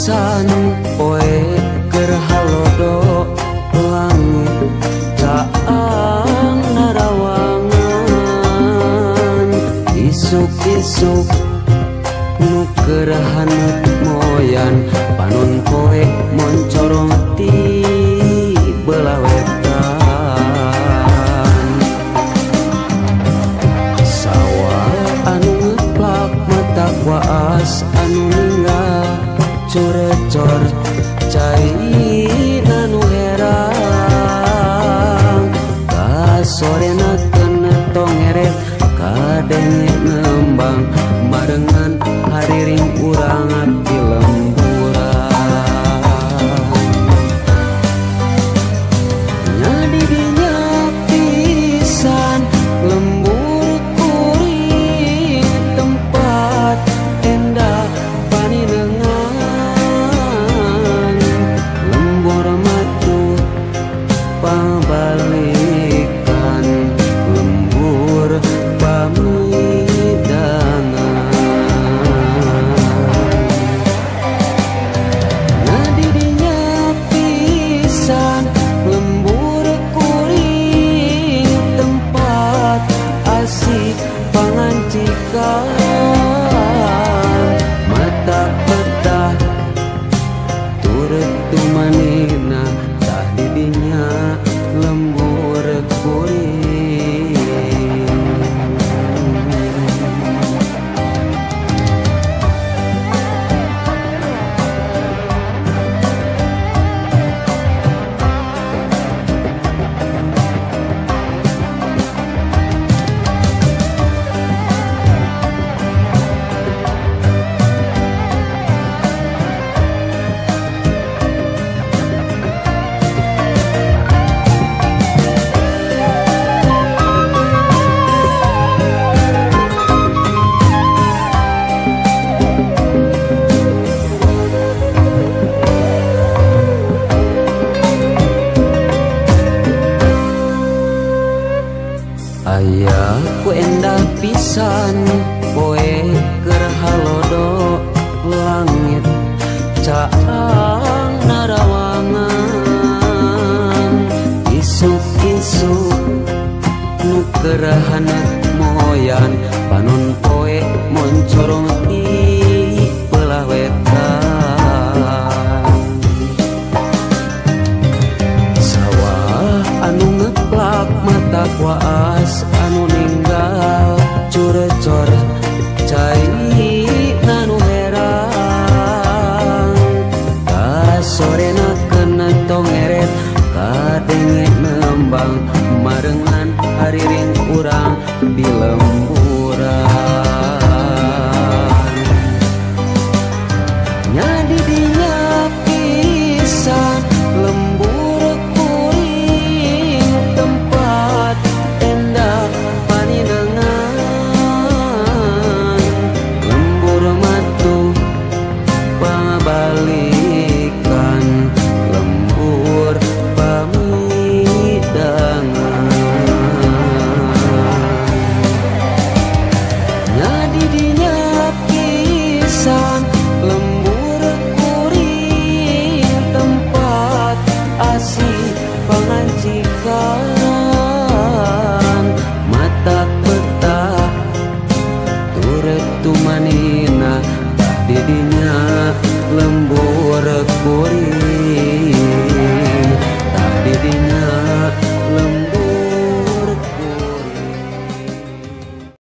pisan poe keur halodo langit caang narawangan isuk-isuk nu keur haneut moyan panon poe moncorong ti belah wetan sawah anu ngeplak mata waas anu ninggal curecor cai nanu herang kasorena kena tongeret kadenge ngembang barengan hariring urang di lemburan nyadi dinya pisan lembur kuring tempat endah paninengan lembur matu pabalikan lembur pamidangan nyadi dinya pisan lembur kuring tempat asih pangancikan mata petah turut tumanina tah didinya lembur kuring. Aya ku endah pisan poe keur halodo langit caang narawangan isuk-isuk nu keur haneut moyan panon poe moncorong ti belah wetan sawah anu ngeplak mata waas anu ninggal curecor cai nanu herang kasorena kena tongeret kadenge nembang marengan hariring urang di lemburan nyadi dinya pisan lembur kuring tempat endah paninengan lembur matu pabalikan lembur pamidangan nyadi dinya pisan lembur kuring tempat asih pangancikan mata